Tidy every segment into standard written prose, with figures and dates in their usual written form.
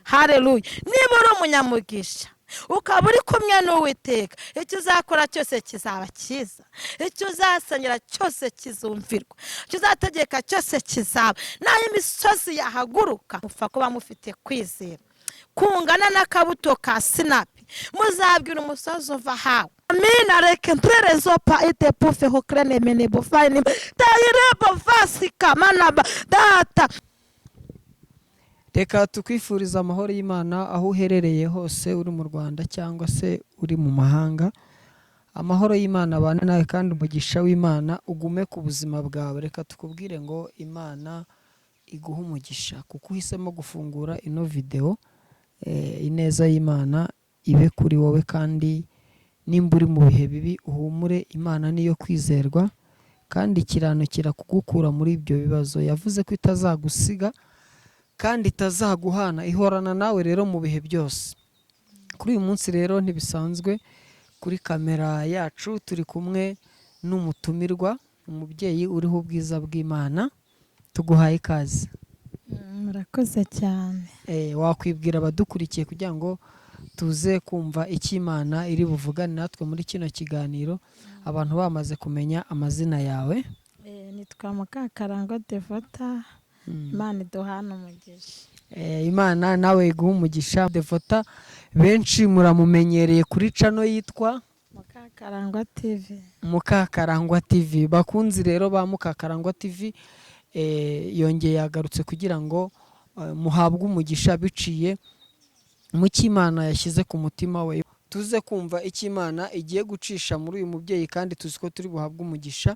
Hareruya! Niba uri umunyamugisha, ukaba uri kumwe n'Uwiteka, icyo uzakora cyose kizaba cyiza, icyo uzasenyera cyose kizumvirwa, icyo uzategeka cyose kizaba. Naho imisozi yahaguruka, mupfa kuba mufite kwizera kungana n'akabuto ka sinapi, muzabwira umusozi uva hawe. Amina reke nterezopa ite pufe hokrene menebo fayini tayirebo vasika manaba data. Reka tukwifuriza amahoro y'Imana aho uherereye hose, uri mu Rwanda cyangwa se uri mu mahanga. Amahoro y'Imana abane nawe kandi umugisha w'Imana ugume ku buzima bwawe. Reka tukubwire ngo Imana iguhe umugisha kuko uhisemo gufungura ino videwo. Ineza y'Imana ibe kuri wowe, kandi nimba uri mu bihe bibi uhumure, Imana niyo kwizerwa kandi ikiranukira kugukura muri ibyo bibazo. Yavuze ko itazagusiga kandi itazaguhana, ihorana nawe rero mu bihe byose. Kuri uyu munsi rero ntibisanzwe, kuri kamera yacu turi kumwe n'umutumirwa, umubyeyi uriho ubwiza bw'Imana. Tuguhaye ikaze. Murakoze cyane. Wakwibwira abadukurikiye kugira ngo tuze kumva icyo Imana iri buvugane natwe muri kino kiganiro, abantu bamaze kumenya amazina yawe? Nitwa Mukakarangwa Devota. Imana iduhana umugisha. Imana nawe iguha umugisha, Devota. Benshi muramumenyereye kuri channel yitwa Mukakarangwa TV. Mukakarangwa TV. Bakunzi rero ba Mukakarangwa TV, yongeye yagarutse kugira ngo muhabwe umugisha biciye mu cyo Imana yashyize ku mutima we. Tuze kumva icyo Imana igiye gucisha muri uyu mubyeyi, kandi tuzi ko turi buhabwe umugisha,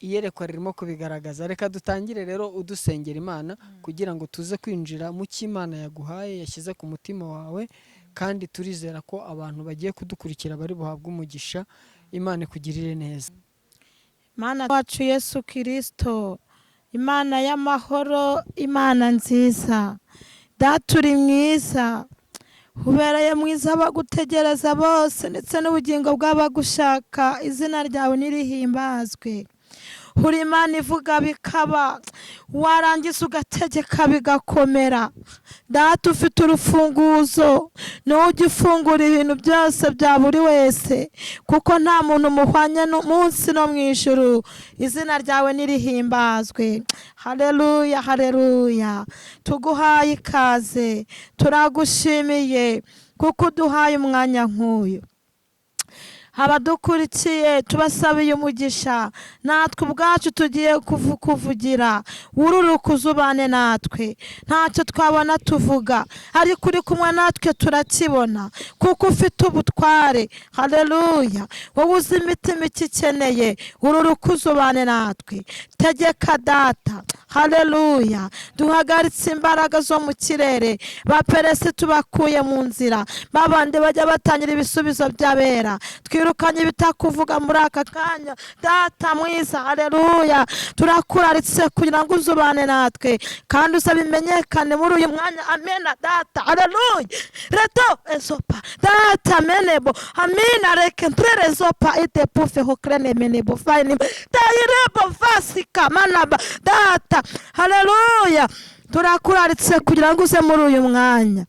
iyerekwa ririmo kubigaragaza. Reka dutangire rero udusengera Imana kugira ngo tuze kwinjira mu cyo Imana yaguhaye, yashyize ku mutima wawe, kandi turizera ko abantu bagiye kudukurikira bari buhabwe umugisha. Imana ikugirire neza. Mana wacu Yesu Kirisito, Imana y'amahoro, Imana nziza, Data uri mwiza, ubereye mwiza abagutegereza bose ndetse n'ubugingo bw'abagushaka. Izina ryawe nirihimbazwe. Uri Imana ivuga bikaba, warangiza ugategeka bigakomera. Data, ufite urufunguzo, niwe ujya ufungura ibintu byose bya buri wese, kuko nta muntu muhwanye munsi no mu ijuru. Izina ryawe nirihimbazwe. Haleluya, haleluya! Tuguhaye ikaze, turagushimiye kuko uduhaye umwanya nk'uyu. Abadukurikiye tubasabiye umugisha, natwe ubwacu tugiye kuvugira wururuka uzubane natwe. Ntacyo twabona tuvuga, ariko uri kumwe natwe turakibona, kuko ufite ubutware. Haleluya! Wowe uzi imitima icyo ikeneye, ururuka uzubane natwe. Tegeka Data. Haleluya! Duhagaritse imbaraga zo mu kirere, ba peresi tubakuye mu nzira, babandi bajya batangira ibisubizo by'abera. Twirukanye ibitakuvuga muri aka kanya. Data mwiza, haleluya, turakuraritse kugira ngo uzubane natwe kandi uzabimenyekane muri uyu mwanya. Amena Data, haleluya. Reto ezopa Data menebo amina reke nterezopa ite pufe hokrene menebo fayini tayirebo vasika manaba. Data, haleluya, turakuraritse kugira ngo uze muri uyu mwanya.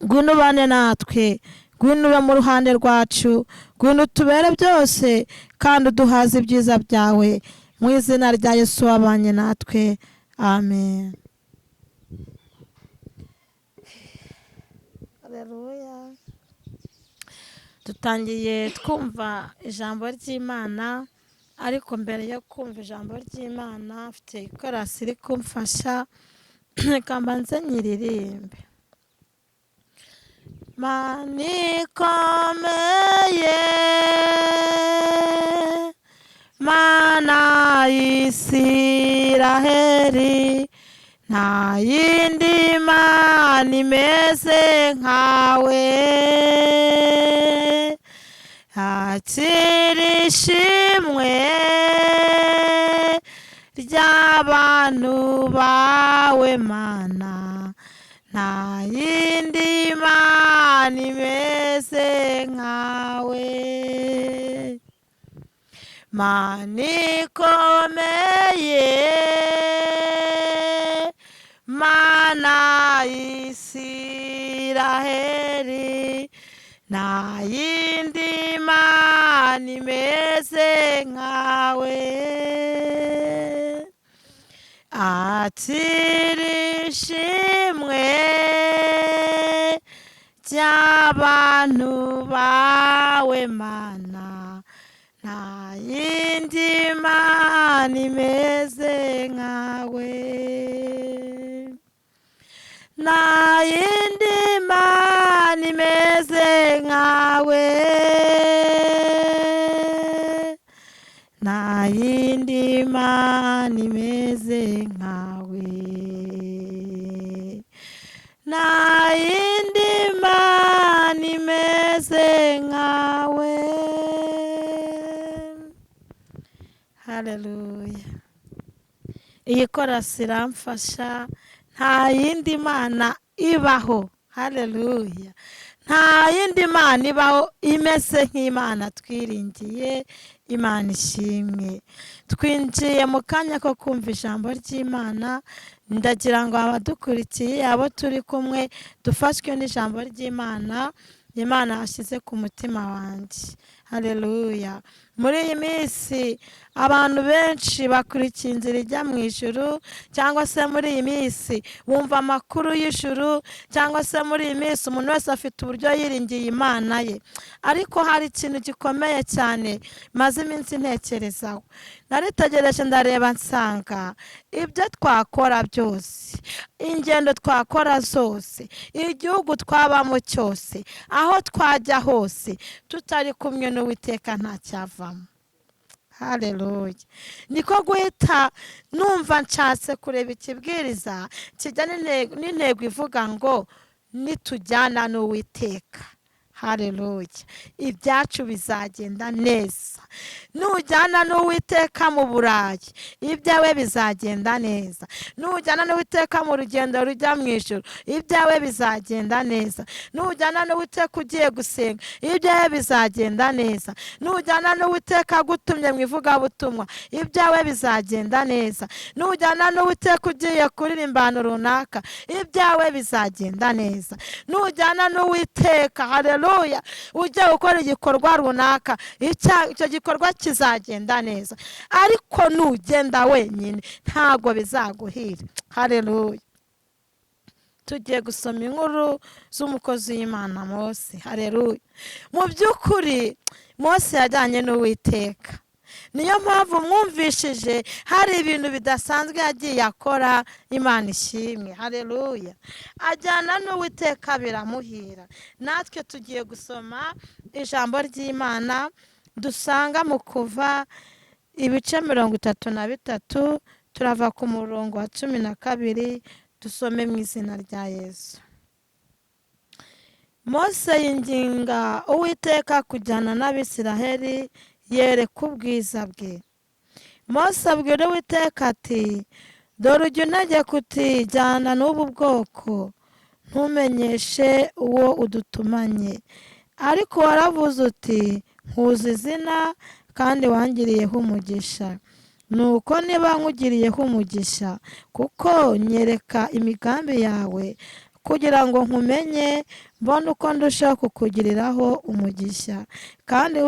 Ngwino ubane natwe, ngwino ube mu ruhande rwacu, ngwino utubere byose kandi uduhaze ibyiza byawe. Mu izina rya Yesu wabanye natwe, amen. Haleluya! Dutangiye twumva ijambo ry'Imana, ariko mbere yo kumva ijambo ry'Imana mfite ikorasi iri kumfasha, reka mbanze nyiririmbe. Mana ikomeye, Mana y'Isiraheli, nta yindi Mana imeze nkawe. Akira ishimwe ry'abantu bawe Mana, nta yindi Mana imeze nkawe. Mana ikomeye, Mana Isiraheli, nta yindi Mana imeze nkawe. Akira ishimwe ry'abantu bawe Mana, nta yindi Mana imeze nkawe. Nta yindi Mana imeze nkawe, nta yindi Mana imeze nkawe, nta yindi Mana imeze nkawe. Haleluya. Iyi korasi iramfasha. Nta yindi Mana ibaho. Haleluya. Nta yindi Mana ibaho imeze nk'Imana twiringiye. Imana ishimwe. Twinjiye mu kanya ko kumva ijambo ry'Imana. Ndagira ngo abadukurikiye, abo turi kumwe, dufashwe n'ijambo ry'Imana Imana yashyize ku mutima wanjye. Haleluya. Muri iyi minsi abantu benshi bakurikiye inzira ijya mu ijuru, cyangwa se muri iyi minsi bumva amakuru y'ijuru, cyangwa se muri iyi minsi umuntu wese afite uburyo yiringiye Imana ye. Ariko hari ikintu gikomeye cyane maze iminsi ntekerezaho. Naritegereje ndareba nsanga ibyo twakora byose, ingendo twakora zose, igihugu twabamo cyose, aho twajya hose, tutari kumwe n'Uwiteka ntacyavamo. Haleluya. Niko guhita numva nshatse kureba ikibwiriza kijyana n'intego ivuga ngo nitujyana n'Uwiteka. Haleluya. Ibyacu bizagenda neza. Nujyana n'Uwiteka mu Burayi, ibyawe bizagenda neza. Nujyana n'Uwiteka mu rugendo rujya mu ijuru, ibyawe bizagenda neza. Nujyana n'Uwiteka ugiye gusenga, ibyawe bizagenda neza. Nujyana n'Uwiteka agutumye mu ivugabutumwa, ibyawe bizagenda neza. Nujyana n'Uwiteka ugiye kuririmba ahantu runaka, ibyawe bizagenda neza. Nujyana n'Uwiteka, haleluya, ujya gukora igikorwa runaka, icyo gikorwa kizagenda neza. Ariko nugenda wenyine ntago bizaguhira. Haleluya. Tugiye gusoma inkuru z'umukozi w'Imana Mose. Haleluya. Mu by'ukuri Mose yajyanye n'Uwiteka. Niyo mpamvu mwumvishije hari ibintu bidasanzwe yagiye akora. Imana ishimwe. Haleluya. Ajyana n'Uwiteka biramuhira. Natwe tugiye gusoma ijambo ry'Imana dusanga mu Kuva ibice 33, turava ku murongo wa 12, dusome mu izina rya Yesu. Mose yinginga Uwiteka kujyana n'Abisiraheli, yereka ubwiza bwe. Mose abwira Uwiteka ati, dore ujya untegeka uti jyana n'ubu bwoko, ntumenyeshe uwo udutumanye. Ariko waravuze uti nkuzi izina kandi wangiriyeho umugisha. Nuko niba nkugiriyeho umugisha, kuko nyereka imigambi yawe, kugira ngo nkumenye, mbone uko ndushaho kukugiriraho umugisha. Kandi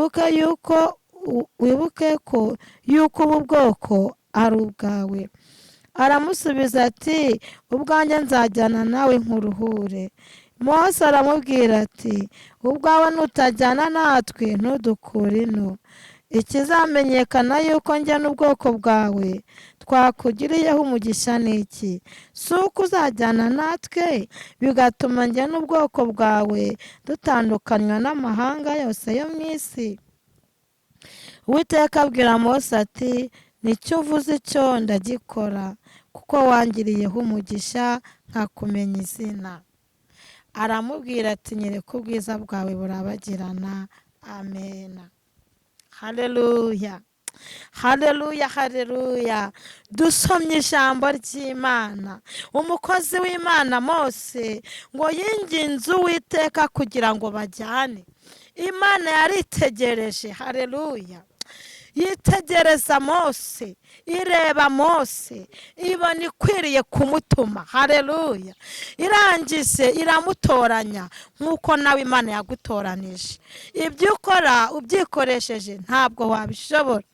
wibuke ko yuko ubu bwoko ari ubwawe. Aramusubiza ati, ubwanjye nzajyana nawe nkuruhure. Mose aramubwira ati, ubwawe nutajyana natwe ntudukure ino. Ikizamenyekana yuko njye n'ubwoko bwawe twakugiriyeho umugisha ni iki? Si uko uzajyana natwe, bigatuma njye n'ubwoko bwawe dutandukanywa n'amahanga yose yo mu isi. Uwiteka abwira Mose ati, nicyo uvuze icyo ndagikora, kuko wangiriyeho umugisha nkakumenya izina. Aramubwira ati, nyereka ubwiza bwawe burabagirana. Amena. Haleluya. Haleluya, haleluya. Dusomye ijambo ry'Imana. Umukozi w'Imana Mose ngo yinginze Uwiteka kugira ngo bajyane. Imana yaritegereje. Haleluya. Yitegereza Mose, ireba Mose, ibona ikwiriye kumutuma. Haleluya! Irangije iramutoranya nk'uko nawe Imana yagutoranije. Ibyo ukora ubyikoresheje ntabwo wabishobora.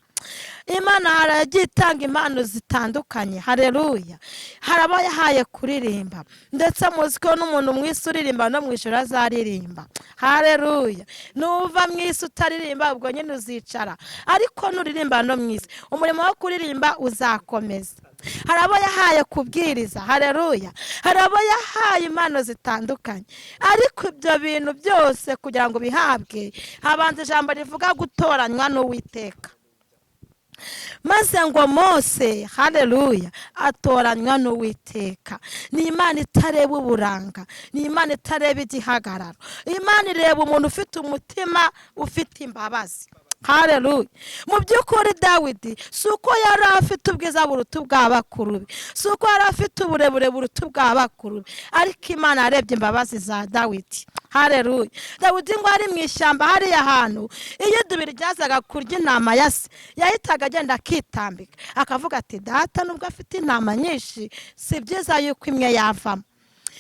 Imana haragiye itanga impano zitandukanye. Haleluya! Hari abo yahaye kuririmba, ndetse muzi ko n'umuntu mu isi uririmba no mu ijuru azaririmba. Haleluya! Nuva mu isi utaririmba, ubwo nyine uzicara, ariko nuririmba no mu isi, umurimo wo kuririmba uzakomeza. Hari abo yahaye kubwiriza. Haleluya! Hari abo yahaye impano zitandukanye, ariko ibyo bintu byose kugira ngo bihabwe, habanza ijambo rivuga gutoranywa n'Uwiteka. Maze ngo Mose, haleluya, atoranywa n'Uwiteka. Ni Imana itareba uburanga, ni Imana itareba igihagararo. Imana ireba umuntu ufite umutima ufite imbabazi. Haleluya! Mu by'ukuri Dawidi si uko yari afite ubwiza buruta ubwa bakuru be, si uko yari afite uburebure buruta ubwa bakuru be, ariko Imana yarebye imbabazi za Dawidi. Haleluya! Dawidi ngo ari mu ishyamba hariya hantu, iyo idubi ryazaga kurya intama ya se, yahitaga agenda akitambika, akavuga ati: "Data nubwo afite intama nyinshi, si byiza yuko imwe yavamo."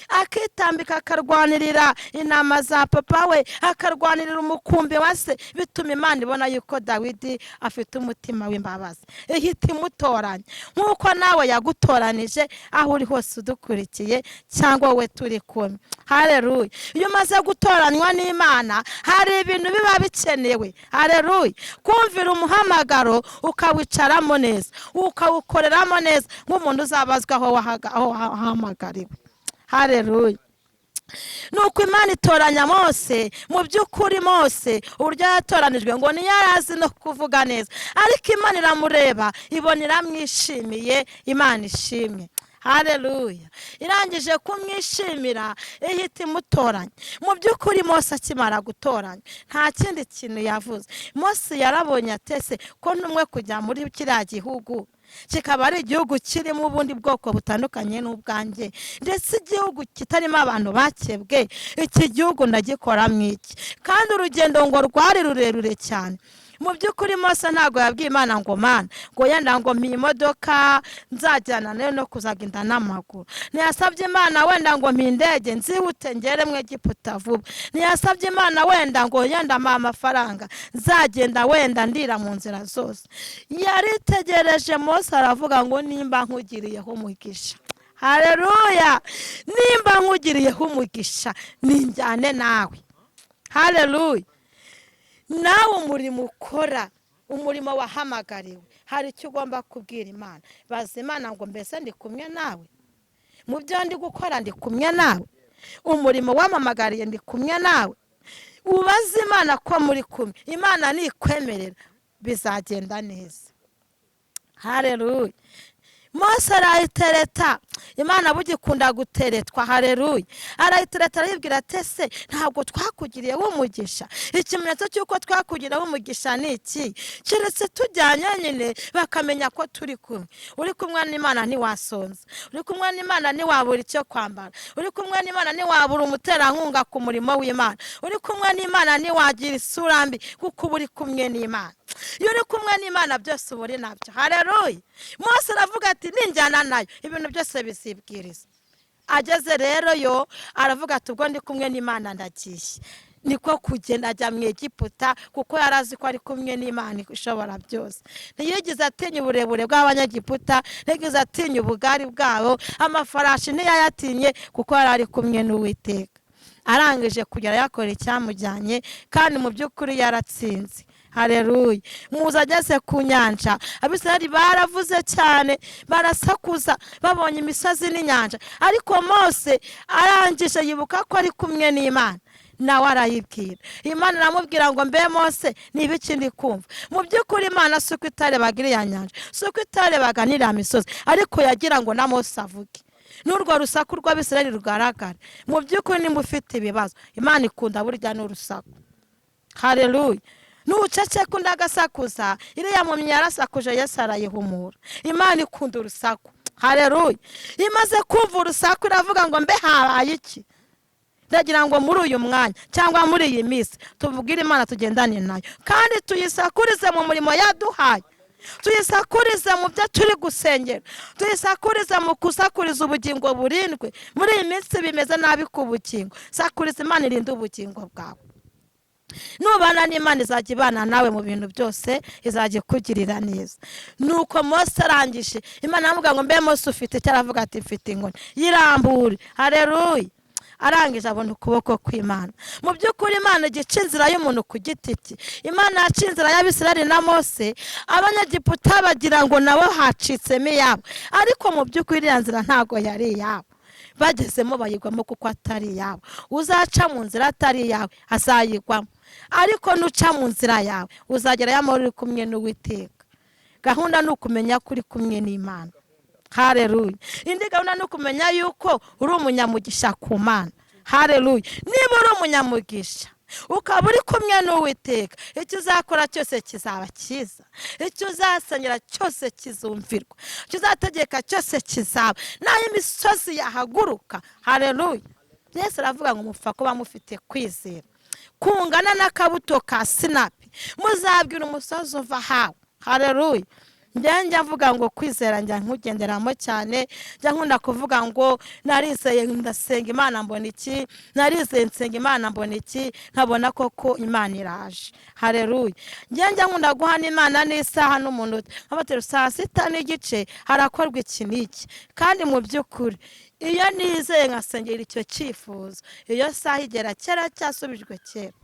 Akitambika, akarwanirira intama za papa we, akarwanirira umukumbi wa se. Bituma Imana ibona yuko Dawidi afite umutima w'imbabazi, ihita imutoranya nk'uko nawe yagutoranije aho uri hose udukurikiye cyangwa wowe turi kumwe. Haleluya! Iyo umaze gutoranywa n'Imana, hari ibintu biba bikenewe. Haleluya! Kumvira umuhamagaro, ukawicaramo neza, ukawukoreramo neza nk'umuntu uzabazwa aho wahamagariwe. Haleluya! Nuko Imana itoranya Mose. Mu by'ukuri Mose uburyo yatoranijwe, ngo ntiyari azi no kuvuga neza, ariko Imana iramureba, ibona iramwishimiye. Imana ishimwe. Haleluya! Irangije kumwishimira, ihita imutoranya. Mu by'ukuri Mose akimara gutoranya, nta kindi kintu yavuze. Mose yarabonye atese ko ntumwe kujya muri kiriya gihugu, kikaba ari igihugu kirimo ubundi bwoko butandukanye n'ubwanjye, ndetse igihugu kitarimo abantu bakebwe, iki gihugu ndagikoramo iki? Kandi urugendo ngo rwari rurerure cyane. Mu by'ukuri Mose ntabwo yabwiye Imana ngo: "Mana," ngo yenda ngo "mpa imodoka nzajyana nayo no kuzagenda n'amaguru." Ntiyasabye Imana wenda ngo: "Mpa indege nzihute ngere mu Egiputa vuba." Ntiyasabye Imana wenda ngo yenda mpa amafaranga nzagenda wenda ndira mu nzira zose. Yaritegereje Mose, aravuga ngo: "Nimba nkugiriyeho umugisha," haleluya, "nimba nkugiriyeho umugisha, ninjyane nawe." Haleluya! Nawe umurimo ukora, umurimo wahamagariwe, hari icyo ugomba kubwira Imana. Baza Imana ngo: "Mbese ndi kumwe nawe mu byo ndi gukora? Ndi kumwe nawe? Umurimo wamamagariye, ndi kumwe nawe?" Ubaze Imana ko muri kumwe. Imana nikwemerera, bizagenda neza. Hareruya! Mose arayitereta Imana, bugikunda guteretwa. Hareruya! Arayitereta, arayibwira ati: "Ese ntabwo twakugiriyeho umugisha? Ikimenyetso cy'uko twakugiriyeho umugisha ni iki? Keretse tujyanye nyine bakamenya ko turi kumwe." Uri kumwe n'Imana ntiwasonza, uri kumwe n'Imana ntiwabura icyo kwambara, uri kumwe n'Imana ntiwabura umuterankunga ku murimo w'Imana, uri kumwe n'Imana ntiwagira isura mbi, kuko uba uri kumwe n'Imana. Iyo uri kumwe n'Imana, byose uba uri nabyo. Hareruya! Mose aravuga ati: "Ninjyana nayo, ibintu byose bizibwiriza." Ageze rero yo, aravuga ati: "Ubwo ndi kumwe n'Imana, ndagiye." Niko kugenda ajya mu Egiputa, kuko yari azi ko ari kumwe n'Imana ishobora byose. Ntiyigeze atinya uburebure bw'Abanyegiputa, ntiyigeze atinya ubugari bwabo, amafarashi ntiyayatinye, kuko yari ari kumwe n'Uwiteka. Arangije kugera, yakora icyamujyanye, kandi mu by'ukuri yaratsinze. Hareruya! Muza ageze ku nyanja, Abisirayeli baravuze cyane, barasakuza babonye imisozi n'inyanja, ariko Mose arangije yibuka ko ari kumwe n'Imana, nawe arayibwira. Imana iramubwira ngo: "Mbe Mose, niba ikindi kumva?" Mu by'ukuri Imana si uko itarebaga iriya nyanja, si uko itarebaga n'iriya misozi, ariko yagira ngo na Mose avuge n'urwo rusaku rw'Abisirayeli rugaragara. Mu by'ukuri nimba ufite ibibazo, Imana ikunda burya n'urusaku. Hareruya! Nuceceka undi agasakuza, iriya mpumyi yarasakuje, Yesu arayihumura. Imana ikunda urusaku. Hareruya! Imaze kumva urusaku, iravuga ngo: "Mbe habaye iki?" Ndagira ngo muri uyu mwanya cyangwa muri iyi minsi tubwire Imana, tugendane nayo, kandi tuyisakurize mu murimo yaduhaye, tuyisakurize mu byo turi gusengera, tuyisakurize mu kusakuriza ubugingo burindwe. Muri iyi minsi bimeze nabi ku bugingo, sakuriza Imana irinde ubugingo bwawe. Nubana n'Imana izajya ibana nawe mu bintu byose, izajya ikugirira neza. Nuko Mose arangije, Imana aramubwira ngo mbe Mose ufite icyo? Aravuga ati mfite inkoni, yirambure. Haleluya. Arangije abona ukuboko kw'Imana. Mu by'ukuri Imana igica inzira y'umuntu ku giti cye. Imana yaciye inzira y'Abisirayeli na Mose, Abanyegiputa bagira ngo nabo hacitsemo iyabo, ariko mu by'ukuri iriya nzira ntago yari iyabo. Bagezemo bayigwamo kuko atari iyabo. Uzaca mu nzira atari iyawe azayigwamo, ariko nuca mu nzira yawe uzagerayo amahoro uri kumwe n'Uwiteka. Gahunda ni ukumenya ko uri kumwe n'Imana. Haleluya. Indi gahunda ni ukumenya yuko uri umunyamugisha ku Mana. Haleluya. Niba uri umunyamugisha ukaba uri kumwe n'Uwiteka, icyo uzakora cyose kizaba cyiza, icyo uzasengera cyose kizumvirwa, icyo uzategeka cyose kizaba, naho imisozi yahaguruka. Haleluya. Yesu aravuga ngo mupfa kuba mufite kwizera kungana n'akabuto ka sinapi, muzabwira umusozi uva hawe. Haleluya. Njya mvuga ngo kwizera njya nkugenderamo cyane, njya nkunda kuvuga ngo narizeye ndasenga Imana mbona iki, narizeye nsenga Imana mbona iki, nkabona koko Imana iraje. Haleluya. Njya nkunda guhana Imana n'isaha n'umunota, nkabatera 6:30 harakorwa iki n'iki, kandi mu by'ukuri iyo nizeye nkasengera icyo cyifuzo, iyo saha igera kera cyasubijwe kera.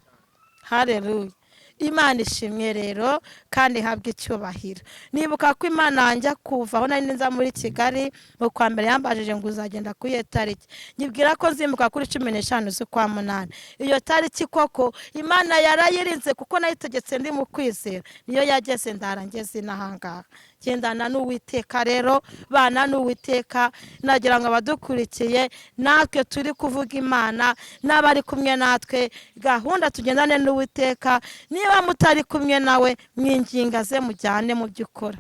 Haleluya. Imana ishimwe rero kandi ihabwe icyubahiro. Nibuka ko Imana yanjye kuva aho nari nza muri Kigali mu kwa mbere yambajije ngo uzagenda kuri iyo tariki, nyibwira ko nzimuka kuri 15 z'ukwa munani. Iyo tariki koko Imana yarayirinze kuko nayitegetse ndi mu kwizera, niyo yageze ndarangeze inahangaha. Gendana n'Uwiteka rero, bana n'Uwiteka. Nagira ngo abadukurikiye natwe turi kuvuga Imana n'abari kumwe natwe, gahunda tugendane n'Uwiteka. Niba mutari kumwe nawe mwinginga ze mujyane mu byo ukora,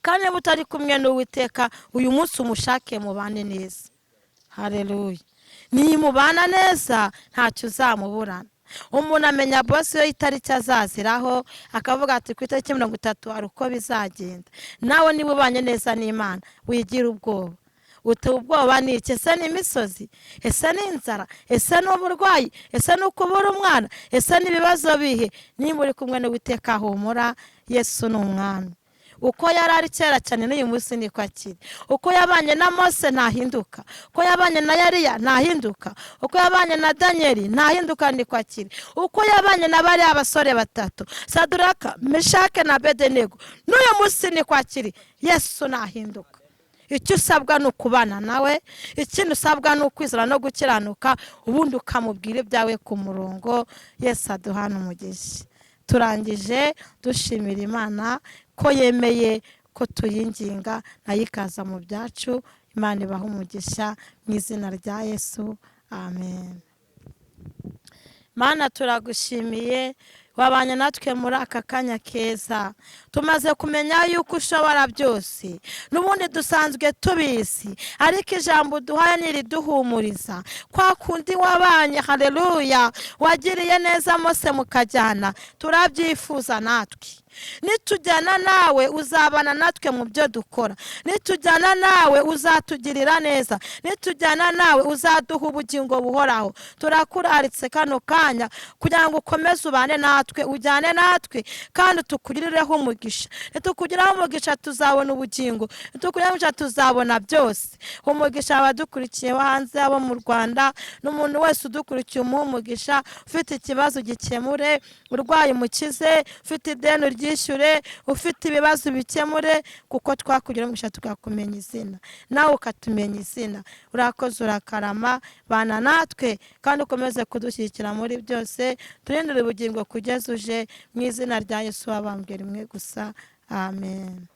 kandi niba utari kumwe n'Uwiteka uyu munsi umushake mubane neza. Haleluya. Nimubana neza ntacyo uzamuburana. Umuntu amenya bosi we itariki azaziraho, akavuga ati ku itariki 30 hari uko bizagenda. Nawe niba ubanye neza n'Imana wigira ubwoba. Utewe ubwoba ni iki? Ese ni imisozi? Ese ni inzara? Ese ni uburwayi? Ese ni ukubura umwana? Ese ni ibibazo bihe? Niba uri kumwe n'Uwiteka humura, Yesu ni umwami. Uko yari ari kera cyane n'uyu munsi niko akiri. Uko yabanye na Mose ntahinduka, uko yabanye na Eliya ntahinduka, uko yabanye na Danieli ntahinduka, niko akiri. Uko yabanye na bariya abasore batatu Saduraka, Meshake na Abedenego, n'uyu munsi niko akiri. Yesu ntahinduka. Icyo usabwa ni ukubana nawe, ikindi usabwa ni ukwizera no gukiranuka, ubundi ukamubwira ibyawe ku murongo. Yesu aduhana umugisha. Turangije dushimira Imana ko yemeye ko tuyinginga nayo ikaza mu byacu. Imana ibaha umugisha mu izina rya Yesu, amen. Mana turagushimiye, wabanye natwe muri aka kanya keza. Tumaze kumenya yuko ushobora byose, n'ubundi dusanzwe tubizi, ariko ijambo uduhaye niriduhumuriza. Kwa kundi wabanye, haleluya, wagiriye neza Mose mukajyana, turabyifuza natwe. Nitujyana nawe uzabana natwe mu byo dukora, nitujyana nawe uzatugirira neza, nitujyana nawe uzaduha ubugingo buhoraho. Turakuraritse kano kanya kugira ngo ukomeze ubane natwe, ujyane natwe, kandi tukugirireho umugisha. Nitukugiraho umugisha tuzabona ubugingo, nitukugiraho umugisha tuzabona byose. Umugisha abadukurikiye bo hanze, abo mu Rwanda, n'umuntu wese udukurikiye umuhe umugisha. Ufite ikibazo gikemure, urwaye umukize, ufite ideni ryishyure, ufite ibibazo bikemure, kuko twakugira umugisha tukakumenya izina, nawe ukatumenya izina. Urakoze, urakarama, bana natwe kandi ukomeze kudushyigikira muri byose, turindire ubugingo kugeza uje, mu izina rya Yesu wabambwe rimwe gusa, amen.